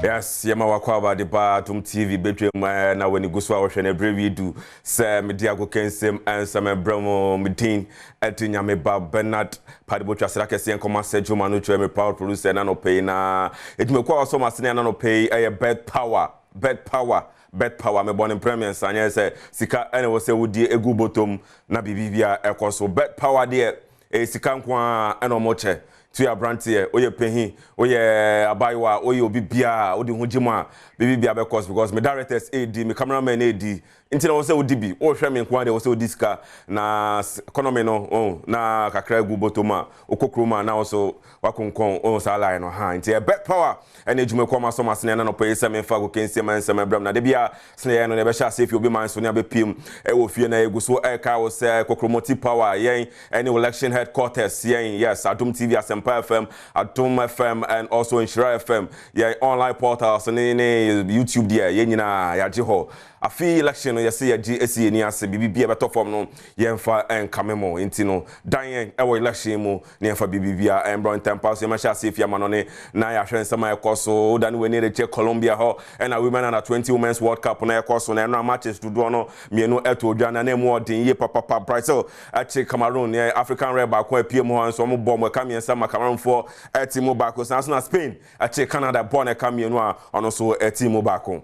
Yes, yɛma wakɔ abade ba Adom TV bedwam eh, na w'ani gu so a wɔhwɛ no ɛberɛ wie du sɛ mede agokɛnsɛm nsɛm ɛbrɛ mu. Medin ɛde Nyame ba Bernard Padebotwa. Sra kɛseɛ nkɔma sɛ dwuma no twɛ me proud producer na nɔpɛ yi na adwumakuo a wɔsɔ masene na nɔpɛ yi ɛyɛ Bet Power, Bet Power, Bet Power. Mebɔ ne mprɛ 3 nyɛ sɛ sika ɛna wɔ sɛ wodie egu bɔtɔm na biribi bia ɛkɔ so. Bet Power deɛ, ɛyɛ sika nko a ɛna ɔmo kyɛ tu. Yɛ aberanteɛ, woyɛ panyin, woyɛ abayewa, woyɛ obi biara, wode ho gye mu a, biribi bia bɛkɔ so, because me directors edi, me cameraman edi, nti na wɔ sɛ wodi bi. Wɔhwɛ me nko ara deɛ, wɔ sɛ wodi sika na economy no oh, na kakra egu bɔtɔ mu a wokɔ kurom a na wɔ so wakonkɔn oh, saa line no ha. Nti ɛ Bet Power ɛne adwumakuo ama sɔm asene ɛna nɔpɛ yi sɛ memfa agokansie ma nsɛm ɛbrɛm. Na de bia sene yɛn no na yɛbɛhyɛ ase fi obi man so ne abɛpiem ɛwɔ fie na yɛgu so ɛka wo sɛ Kokromoti Power yɛn ɛne election headquarters yɛn. Yes, Adom TV, Asɛmpa FM, Adom FM and also Nhyira FM, yɛn online portals ne YouTube deɛ, yɛn nyinaa yɛagye hɔ. Afi election no, yɛsɛ yɛgye esi yɛn ni ase, biribi bi a ɛbɛtɔ fam no, yɛmfa nkame mo. Nti no dan yɛn ɛwɔ election mu ne yɛmfa biribi bi a ɛmbrɔ ntɛmpa so. Yɛmɛhyɛ ase fi ama no ne na yɛahwɛ nsɛm a ɛkɔ so. Woda ne w'ani rekyɛ Colombia hɔ ɛna Women Under 20 Women's World Cup na ɛkɔ so, na ɛno a matches dodoɔ no mmienu ɛto odwa na mu ɔden yie papapa. Brazil ɛkye Cameroon, yɛ African rep baako apue mu hɔ nso, ɔmo bɔ ɔmo ɛka 3 ma Cameroonfoɔ ɛte mu baako. Saa nso na Spain ɛkye Canada bɔɔ no ɛka 2 a ɔno nso ɛte mu baako.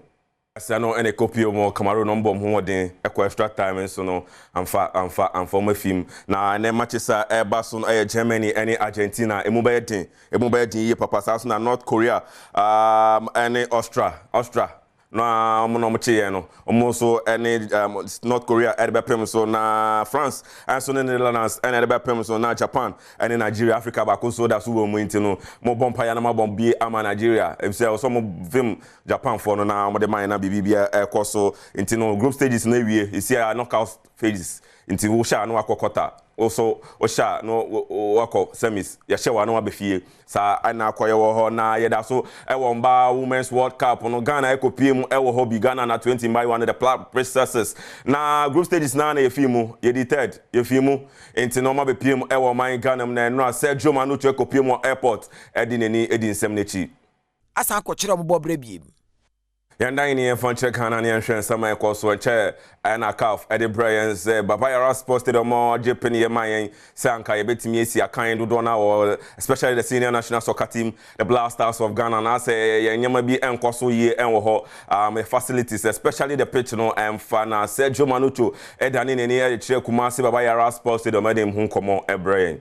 Sɛ no ɛna ɛkɔpie mu Cameroon no mbɔ ho wɔden ɛkɔ extra time nso no, amfa amfa amfa ɔmo afim. Na ɛnɛ matches a ɛba so no ɛyɛ Germany ɛne Argentina. Emu bɛyɛ den, emu bɛyɛ den yie papa. Saa so na North Korea ɛne Austria. Austria na ɔmo na ɔmo kye yɛn no, ɔmo nso ɛne North Korea ɛde bɛpem so, na France ɛnso ne Netherlands ɛna ɛde bɛpem so, na Japan ɛne Nigeria. Africa baako nso da so wɔ mu, nti no mo bɔ mpaeɛ na mo abɔ bie ama Nigeria, efisɛ ɔsɔ mo vim Japan foɔ no na ɔmo de man na biribi bi ɛkɔ so. Nti no group stages no awie, esi a knockout phases. Nti wohyɛ a no wakɔ quarter, woso wohyɛ a no wakɔ semis, yɛhyɛ wa no wabɛ fie. Saa ɛna akɔyɛ wɔ hɔ. Na yɛda so ɛwɔ mbaa Women's World Cup no, Ghana ɛkɔpie mu ɛwɔ hɔ bi. Ghana Under 20 mbaayewa no, the Black Princesses, na group stages na yɛfi mu, yɛdi third, yɛfi mu. Nti na ɔma bɛpie mu ɛwɔ ɔman Ghana mu, na ɛno a Sergio Manucho ɛkɔpie mu wɔ airport ɛde n'ani ɛdi nsɛm n'akyi. Asan akɔkyerɛ ɔmo bɔ berɛ biem. Yɛndan ne yɛmfa nkyerɛ Ghana ne yɛnhwɛ nsɛm a ɛkɔ so nkyɛ ɛna CAF ɛde brɛ yɛn sɛ Baba Yara Sports Stadium ɔgye pene yɛ ma yɛn sɛ anka yɛbɛtumi asi akan dodoɔ no wɔ, especially the senior national soccer team, the Black Stars of Ghana. Na sɛ yɛn nneɛma bi ɛnkɔ so yie ɛwɔ hɔ, facilities, especially the pitch no ɛmfa. Na Sergio Manucho ɛdane n'ani ɛde kyerɛ Kumasi Baba Yara Sports Stadium, ɛde ho nkɔmmɔ ɛbrɛ yɛn.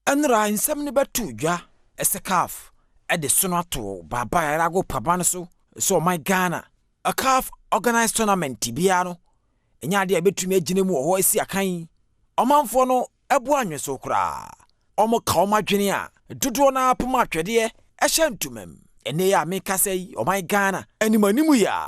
Ɛnora nsɛm no bɛto dwa ɛsɛ CAF ɛde sono ato Baba Yara agoprama no so sɛ ɔman Ghana a CAF organized tournament biara no, ɛnyɛ adeɛ a ɛbɛtumi agyina mu wɔ hɔ asi akan. Ɔmanfoɔ no ɛbo anwe so koraa, ɔmo ka ɔmo adwene a dodoɔ no apem atwɛdeɛ ɛhyɛ ntomam. Ɛnɛ yi a meka sɛ yi, ɔman Ghana animanim yi a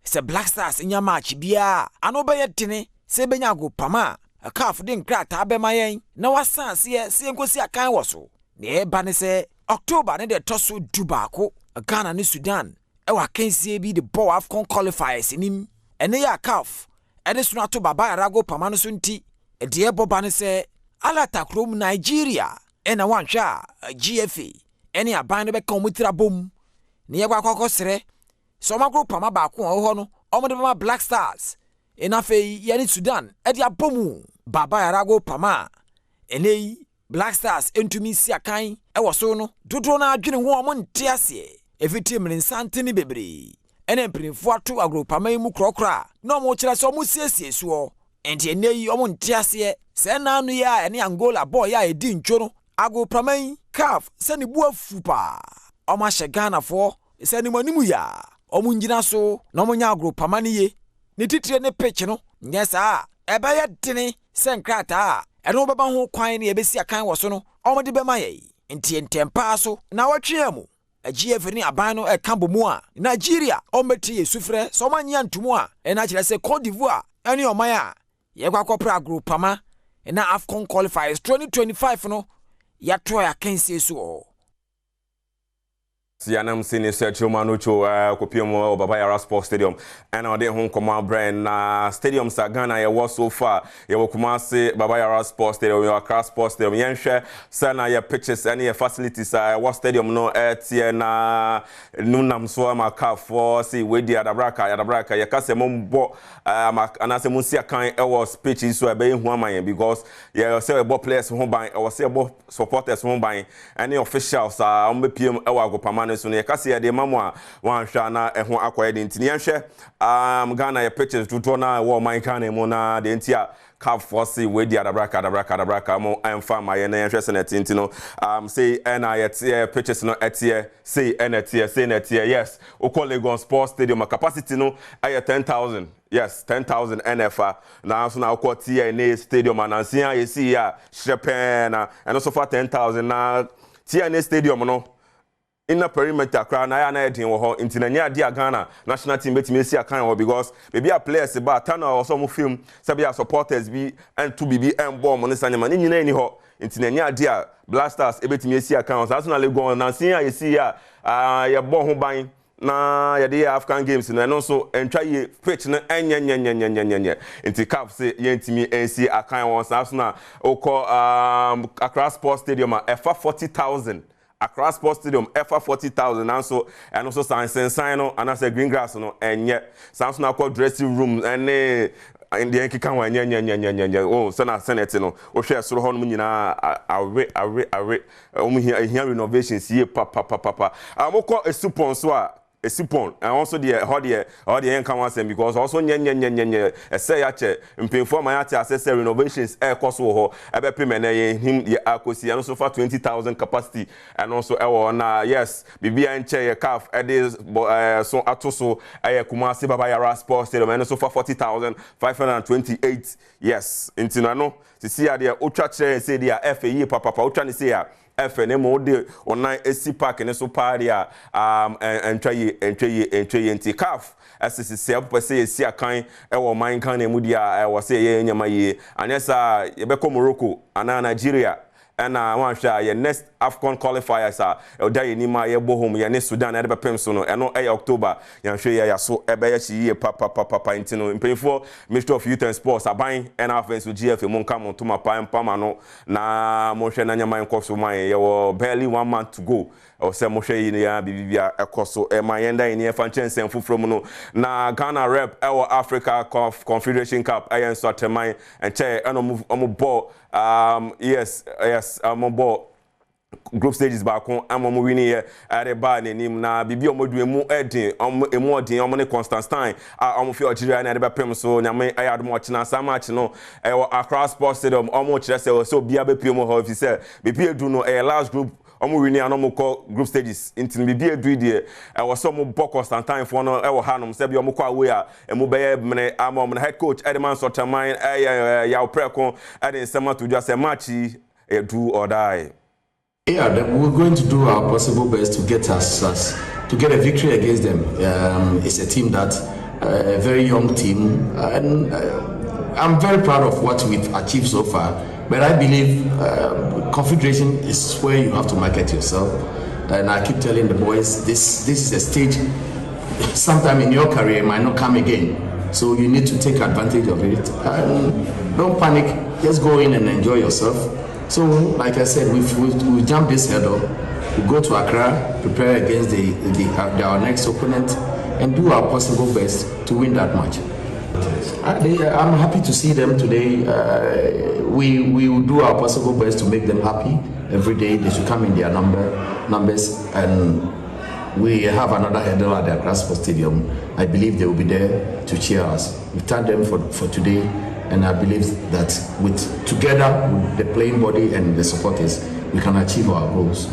sɛ Black Stars nya match biara, ano bɛyɛ dene sɛ ɛbɛnya agopama a CAF de nkrataa bɛma yɛn na wasan aseɛ sɛ yɛnkɔsi akan wɔ so. Deɛ ɛba ne sɛ October ne deɛ ɛtɔ so 11, Ghana ne Sudan ɛwɔ akansie bi de bɔɔ AFCON qualifiers nim. Ɛne yɛ a CAF ɛde sono ato Baba Yara agopama no so. Nti deɛ ɛbɔ ba ne sɛ Alata kurom Nigeria ɛna wanhwɛ a GFA ɛne aban no bɛka wɔn tiri abom ne yɛkɔ akɔkɔ sɛ ɔmo agopama baako a ɛwɔ hɔ no, ɔmo de bɛma Black Stars, ɛna afei yɛne Sudan ɛde abɔ mu. Baba Yara agopama a ɛnɛ yi Black Stars ntumi nsi akan ɛwɔ so no, dodoɔ no adwene ho a ɔmo nte aseɛ. Ɛfiti mmerɛnsantene bebree ɛna mpanimfoɔ ato agorɔpama yi mu korɔkorɔ a na ɔmo kyerɛ sɛ ɔmo siesie soɔ. Nti ɛnɛ yi ɔmo nte aseɛ sɛ ɛna no yi a ɛne Angola bɔɔl yi a ɛdi ntwo no, agorɔpama yi CAF sɛ ne bu afu paa. Ɔmo ahyɛ Ghanafoɔ sɛ anim anim yi a ɔmo ngyina so na ɔmo nya agorɔpama no yie, ne titire ne pitch no. Nyɛ saa a, ɛbɛyɛ dene sɛ nkrataa a ɛno bɛba ho kwan ne yɛbɛsi akan wɔ so no, ɔmo de bɛma yɛn. Nti ntɛmpaa so na wɔtwea mu GFA ne aban no ɛka bɔ mu a Nigeria ɔmbɛtie yɛ sufrɛ sɛ ɔma nye antomu a, ɛna kyerɛ sɛ Cote d'Ivoire ɛne ɔman a yɛkɔ akɔpere agorɔpama na AFCON qualifiers 2025 no yɛatoa yɛ akansie so wɔ hɔ. Yanam si ne sɛ kyerɛma no kyo kɔpie mu wɔ Baba Yara Sports Stadium ɛna ɔde ho nkɔmmɔ abrɛ. Na stadium sa Ghana yɛwɔ so far, yɛwɔ Kumase Baba Yara Sports Stadium, yɛwɔ Accra Sports Stadium. Yɛnhwɛ sɛ na yɛ pitches ɛne yɛ facilities a ɛwɔ stadium no ɛteɛ na no nam so ama CAF foɔ si wei adabraka adabraka. Yɛka sɛ mombɔ anaasɛ monsi akan ɛwɔ pitch yi so a, ɛbɛyɛ hu ama yɛn because yɛ sɛ yɛbɔ players ho ban, ɛwɔ sɛ yɛbɔ supporters ho ban ɛne officials a wɔn bɛpiem ɛwɔ agopama no so no. Yɛka sɛ yɛde ma mo a, wɔanhwɛ a na ɛho akɔyɛ de. Nti yɛnhwɛ Ghana yɛ pitches dodoɔ no a ɛwɔ ɔman Ghana mu na deɛ nti a CAF foɔ se wei di adabraka adabraka adabraka mo ɛmfa ma yɛn na yɛnhwɛ sɛ n'ɛte. Nti no sei ɛna yɛteɛ, pitches no ɛteɛ sei, ɛna ɛteɛ sei na ɛteɛ. Yes, wokɔ Legon Sports Stadium a, capacity no ɛyɛ 10,000. Yes, 10,000 ɛna ɛfa. Na nso na wokɔ TNA Stadium anansi a yɛsi yi a hyerɛ pɛɛ na ɛno nso fa 10,000. Na TNA Stadium no inner perimeter koraa na ayɛ na ɛden wɔ hɔ, nti na nyɛ adeɛ a Ghana national team bɛtumi esi akan wɔ, because beebi a players ba tunnel a wɔsɔ wɔn film sɛbi a supporters bi ɛnto biribi ɛnbɔ wɔn ne sa nneɛma ne nyinaa ni hɔ, nti na nyɛ adeɛ a Black Stars ebɛtumi esi akan wɔ saa. So na Legon nansi a yɛsi yi a yɛbɔ ho ban na yɛde yɛ African Games no, ɛno nso ntwa yie, pitch no ɛnyɛ nyɛ nyɛ nyɛ nyɛ nyɛ, nti CAF se yɛntumi nsi akan wɔn saa. So na okɔ Accra Sports Stadium a ɛfa 40,000, Accra Sports Stadium ɛfa 40,000, nanso ɛno nso san nsensan no anaasɛ green grass no ɛnyɛ saa. Nso na akɔ dressing room ɛne deɛ nkeka ho ɛnyɛ nyɛ nyɛ nyɛ nyɛ nyɛ o. Sɛna sɛnɛ ti no, wohwɛ soro hɔ nom nyinaa awe awe awe, wɔn hia ehia renovations yie papapapapa. A wɔkɔ Essipon so a, Essipon ɛhɔ nso deɛ, ɛhɔ deɛ yɛnka ho asɛm because ɔso nyɛ nyɛ nyɛ nyɛ nyɛ, ɛsɛ yɛakyɛ mpanyinfoɔ ama yɛate ase sɛ renovations ɛrekɔ so wɔ hɔ. Ɛbɛpem ɛnɛ yɛn him yɛ akɔsi. Ɛno nso fa 20,000 capacity, ɛno nso ɛwɔ hɔ. Na yes, biribiara nkyɛn yɛ CAF ɛde bɔ so ato so ɛyɛ Kumasi Baba Yara Sports Stadium, ɛno nso fa 40,528. Yes, nti no ɛno sisi adeɛ otwa kyerɛ yɛn sɛ deɛ ɛfɛ yie papapa. Otwa ne se a ɛfɛ ne mu wode ɔnan esi park ne so paa deɛ a ɛntwa yie, ɛntwa yie, ɛntwa yie. Nti CAF ɛsisi sɛ ɛpɛ sɛ yɛsi akan ɛwɔ ɔman Ghana mu deɛ a, ɛwɔ sɛ yɛyɛ nneɛma yie, anyɛ saa yɛbɛkɔ Morocco anaa Nigeria. Ɛna wɔahwɛ a yɛ next AFCON qualifiers a ɛda yɛn anim a yɛbɔ home yɛne Sudan ɛde bɛpem so no, ɛno ɛyɛ October. Yɛnhwɛ yɛ yɛaso ɛbɛyɛ hye yie papapapa. Nti no mpanyinfoɔ, Ministry of Youth and Sports, aban ɛna afei nso GFA, mo nka mo ntoma pa mpama no na monhwɛ na nyɛma nkɔ so ma yɛn. Yɛwɔ barely one month to go, ɛwɔ sɛ mohwɛ yi no yɛn biribi a ɛkɔ so ɛma yɛn da yɛn ni. Ɛfa nkyɛnsɛn foforɔ mu no, na Ghana rep ɛwɔ Africa Confederation Cup ɛyɛ Nsoatreman. Nkyɛn ɛna ɔmo bɔ yes, ɔmo bɔ group stages baako ama ɔmo win yɛ ɛde baa n'anim. Na biribi a ɔmo du emu ɛden, ɔmo emu ɔden, ɔmo ne Constantine a ɔmo fi Algeria na ɛde bɛpem so. Nyame ɛyɛ adom, ɔkyena saa match no ɛwɔ Accra Sports Stadium. Ɔmo kyerɛ sɛ ɔsɛ obiara bɛpie mu hɔ efi sɛ biribi edu no ɛyɛ last group. Ɔmo win a na ɔmo kɔ group stages, nti no biribi edu yi deɛ ɛwɔ sɛ ɔmo bɔ Constantine foɔ no ɛwɔ hanom sɛbi ɔmo kɔ away a emu bɛyɛ mene ama ɔmo. Na head coach ɛde ma Nsoatreman ɛyɛ Yaw Prɛko ɛde nsɛm ato dwa sɛ match yi ɛyɛ do or die. Yeah, we're going to do our possible best to get us to get a victory against them. It's a team that a very young team, and I'm very proud of what we've achieved so far. But I believe Confederation is where you have to market yourself, and I keep telling the boys this is a stage. Sometime in your career it might not come again, so you need to take advantage of it. And don't panic. Just go in and enjoy yourself. So, like I said, we've jumped this hurdle. We go to Accra, prepare against our next opponent, and do our possible best to win that match. I'm happy to see them today. We will do our possible best to make them happy every day. They should come in their numbers, and we have another hurdle at the Accra Sports Stadium. I believe they will be there to cheer us. We thank them for today, and I believe that with together with the playing body and the supporters, we can achieve our goals.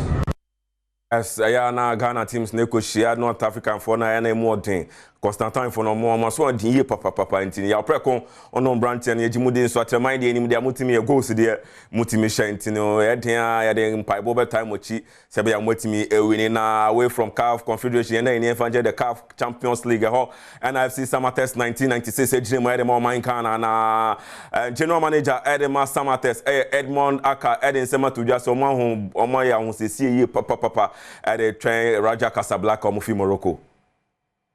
Yes, ɛyɛ na Ghana teams na ɛkɔhyia North African foɔ no, ɛyɛ na ɛmu ɔden. Constantine foɔ no, ɔmo aso ɔden yie papapapa. Nti Yaw Prɛko ɔno mmeranteɛ no yɛgye mu di. Nsoatreman deɛ anim deɛ motumi yɛ goals deɛ motumi hyɛ, nti no ɛden a yɛde mpaebɔ bɛtae mo akyi sɛ bɛyɛ motumi ɛ win. Na away from CAF Confederation, yɛn na yɛn yɛmfa nkyɛn the CAF Champions League, ɛhɔ ɛna FC Samatex 1996 gyina mu ɛde ma ɔman Ghana. Na general manager ɛde ma Samatex ɛyɛ Edmond Aka ɛde nsɛm ato dwa sɛ ɔmo aho ɔmo ayɛ ahosiesie yie papapapa. ɛde twɛn Raja Casablanca ɔmo fi Morocco.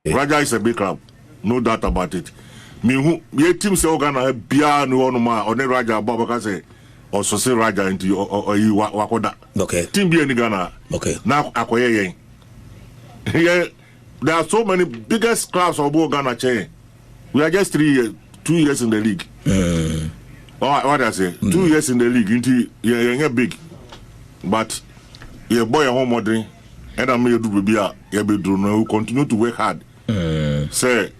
Raja is a big club, no doubt about it. Mihu yɛ team sɛ ɔga biara ni hɔnom a ɔne Raja abɔ abɛka sɛ ɔsɔse Raja nti ɔyi wakɔda. Team bi ni Ghana. Na akɔyɛ yɛn. Yɛ there are so many biggest clubs ɔbɔ Ghana kyɛn. We are just 3 years, 2 years in the league. Oh, what I say? 2 years in the league nti yɛ yɛnyɛ big, but yɛ bɔ yɛn ho mmɔden ɛna mo yɛ duru baabi a yɛbɛduru no, we continue to work hard. Sɛ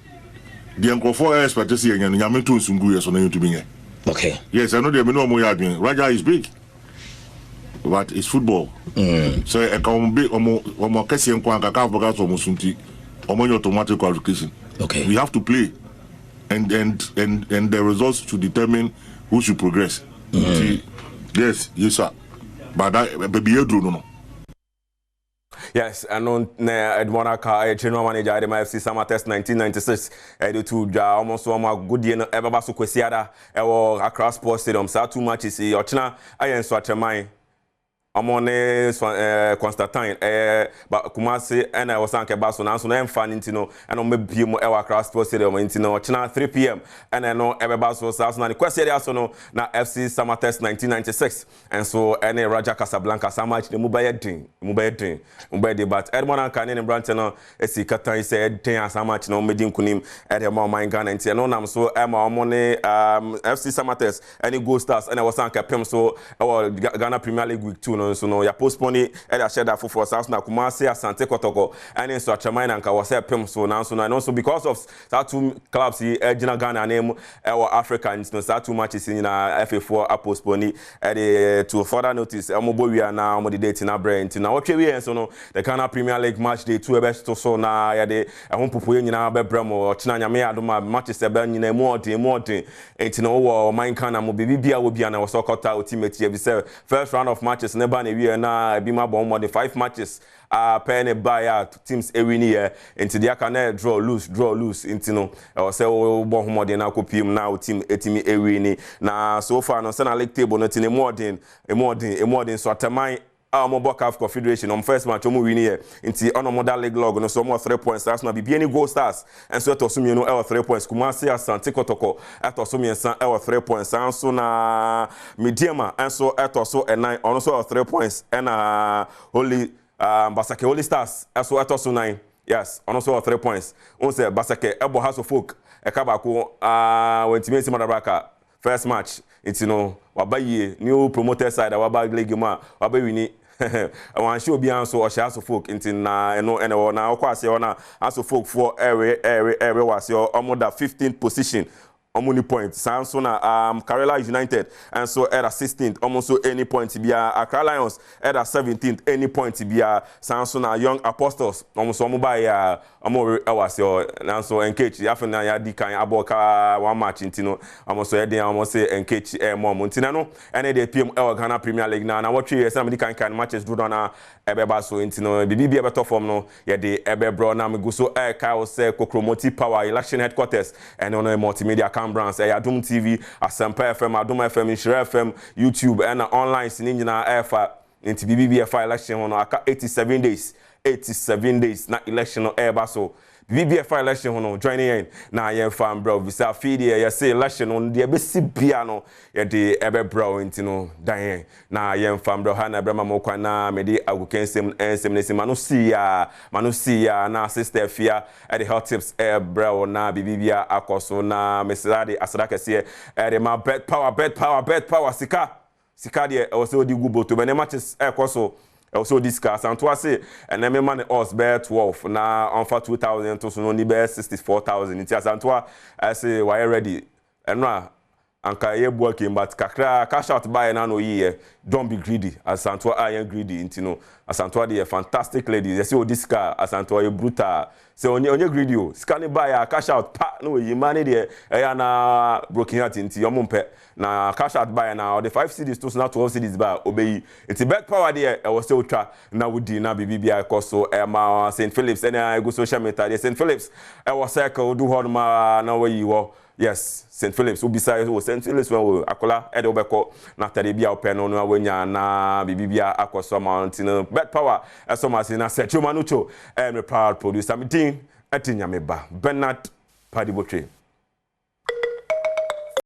deɛ nkurɔfoɔ expect sɛ yɛnyɛ no, Nyame to nsungu yɛ so na yɛntumi nyɛ. Yes, ɛno deɛ me ne ɔmo yɛ adwene. Raja is big, but it's football. Sɛ ɛka ɔmo bi ɔmo akɛseɛ nko anka CAF bɛka sɛ ɔmo so nti ɔmo nyɛ automatic qualification. We have to play and the results to determine who should progress. Nti yes sir, but that baabi yɛ duro no. Yes, ɛno na Edmond Aka ɛyɛ general manager ɛde ma FC Samatex 1996 ɛde to dwa. Ɔmo nso ɔmo agodie no ɛbɛba so Kwasiada ɛwɔ Accra Sports Stadium. Saa two matches yi, ɔkyena ɛyɛ Nsoatreman ɔmo ne Constantine ɛyɛ ba Kumasi ɛna ɛwɔ san kɛba so, nanso na ɛmfa ne nti no ɛna ɔmo bɛbie mu ɛwɔ Accra Sports Stadium. Nti no ɔkyena 3 p.m. ɛna ɛno ɛbɛba so. Saa so na ne Kwasiada aso no na FC Samatex 1996 ɛnso ɛne Raja Casablanca. Saa match no mu bɛyɛ den, mu bɛyɛ den, mu bɛyɛ den, but Edmond Anka ne ne mmeranteɛ no esi katan sɛ ɛden a saa match no ɔmo bɛdi nkunim ɛde ɛma ɔman Ghana. Nti ɛno nam so ɛma ɔmo ne FC Samatex ɛne Gold Stars ɛna ɛwɔ san kɛpem so ɛwɔ Ghana Premier League week 2 no nso no, yɛ postpone ɛde ahyɛ da foforɔ. Saa so na Kumasi Asante Kɔtɔkɔ ɛne Nsoatreman na nka wɔ sɛ pem so, nanso no ɛno nso because of saa two clubs yi ɛgyina Ghana anan mu ɛwɔ Africa nti no, saa two matches yi nyinaa FA foɔ apostpone ɛde to further notice. Ɛmo bɔ wia na ɔmo de date na brɛ. Nti na wɔtwe wie nso no, the Ghana Premier League match day 2 ɛbɛto so na yɛde ɛho mpopoeɛ nyinaa bɛbrɛ mo ɔkyena. Nyame yɛ adom a, matches ɛbɛ nyinaa emu ɔden, emu ɔden. Nti na wowɔ ɔman Ghana mu biribi bia wɔ bia na wɔ sɛ ɔkɔta o team akyi ebi sɛ first round of matches ne ba na ewie na ebi ma bɔ mmɔden five matches a pɛɛ ne ba yɛ a teams ewi ni yɛ. Nti deɛ aka na draw, lose, draw, lose. Nti no ɛwɔ sɛ wɔbɔ ho mmɔden na akɔ pie mu na o team etimi ewi ni. Na so far no, sɛ na league table no ti ne emu ɔden, emu ɔden, emu ɔden so. Ataman a wɔn bɔ CAF Confederation, wɔn first match wɔn win yɛ, nti ɔna wɔn da league log no so, wɔn wɔ 3 points. Saa so na Bibiani Gold Stars nso ɛtɔ so mmienu ɛwɔ 3 points. Kumasi Asante Kɔtɔkɔ ɛtɔ so mmiɛnsa ɛwɔ 3 points. Saa nso na Medeama nso ɛtɔ so ɛnan, ɔno nso ɛwɔ 3 points. Ɛna Holy Basake Holy Stars ɛso ɛtɔ so nan, yes, ɔno nso wɔ 3 points. N sɛ Basake ɛbɔ Hearts of Oak ɛka baako aa wɔntumi nsi Madabraka first match, nti no waba yie. New promoted side a waba league mu a waba win, wanhyɛ obiara nso ɔhyɛ Hearts of Oak. Nti na ɛno ɛna ɛwɔ na ɔkɔ aseɛ hɔ na Hearts of Oak foɔ ɛwe wɔ aseɛ. Ɔmo da 15th position, ɔmo ni point. Saa nso na Karela United nso ɛda 16th, ɔmo nso any point biara. Accra Lions ɛda 17th, any point biara. Saa nso na Young Apostles, ɔmo nso ɔmo baayɛ a ɔmo ɛwɔ ase hɔ, nanso nkekyi afei na yɛadi kan abɔ kaa one match, nti no ɔmo nso ɛden a ɔmo se nkekyi ɛɛmɔ ɔmo. Nti na no ɛne deɛ pm ɛwɔ Ghana Premier League na wɔtwe yɛ sɛ na mede kan kan matches dodoɔ na ɛbɛba so. Nti no biribi bi ɛbɛtɔ fam no, yɛde ɛbɛbrɔ. Na megu so ɛɛka wo sɛ Kokromoti Power election headquarters ɛne no multimedia cameras, ɛyɛ Adom TV, Asɛmpa FM, Adom FM, Nhyira FM, YouTube ɛna online ne nyinaa ɛɛfa. Nti biribi bi ɛfa election ho no, aka 87 days, 87 days na election no ɛɛba so. Biribi bi ɛfa election ho no, join yɛn na yɛmfa mbrɛ wo bisa. Afei deɛ yɛsɛ election no deɛ ɛbɛsi bia no, yɛde ɛbɛbrɛ wo. Nti no dan yɛn na yɛmfa mbrɛ ha na ɛbrɛ ma mo kwan na mede agoka nsɛm nsɛm no si ma no sii a ma no sii a na Sister Fia ɛde health tips ɛbrɛ wo na biribi bia akɔ so. Na mesra de aseda kɛseɛ ɛde ma Bet Power, Bet Power, Bet Power. Sika, sika deɛ ɛwɔ sɛ wodi gu boto bɛ ne matches ɛkɔ so, ɛwɔ sɛ odi sika. Asanto ase ɛnɛ mema ne odds bɛyɛ 12 na ɔmfa 2000 to so no, ɔni bɛyɛ 64,000. Nti Asanto a ɛsɛ wayɛ ready. Ɛno a anka ɛyɛ bua game, but kakra cash out baayɛ na na oyi. Don't be greedy. Asanto a yɛn greedy. Nti no Asanto de yɛ fantastic lady. Yɛsɛ odi sika. Asanto yɛ brutal sɛ onye greedy o. Sika ne baayɛ a, cash out pa na oyi. Mmaa ne deɛ ɛyɛ ana broken heart, nti ɔmo mpɛ. Na cash out baayɛ na ɔde 5 cedis to so na 12 cedis ba obeyi. Nti Bet Power deɛ, ɛwɔ sɛ otwa na wodi na biribi bi akɔ so. Ɛma St Phillips ɛna egu social media deɛ, St Phillips ɛwɔ Circle du hɔ nom a na wɔyi hɔ. Yes, St. Phillips, wobisa wɔ St. Phillips wɔ akwadaa ɛde wobɛkɔ na atade bi a wopɛ no no wanya na biribi bi a akɔ so ama nti no Bet Power ɛsɔ ma ase na Sergio Manucho ɛyɛ me proud producer. Me din ɛte Nyame Ba Bernard Padibotwe.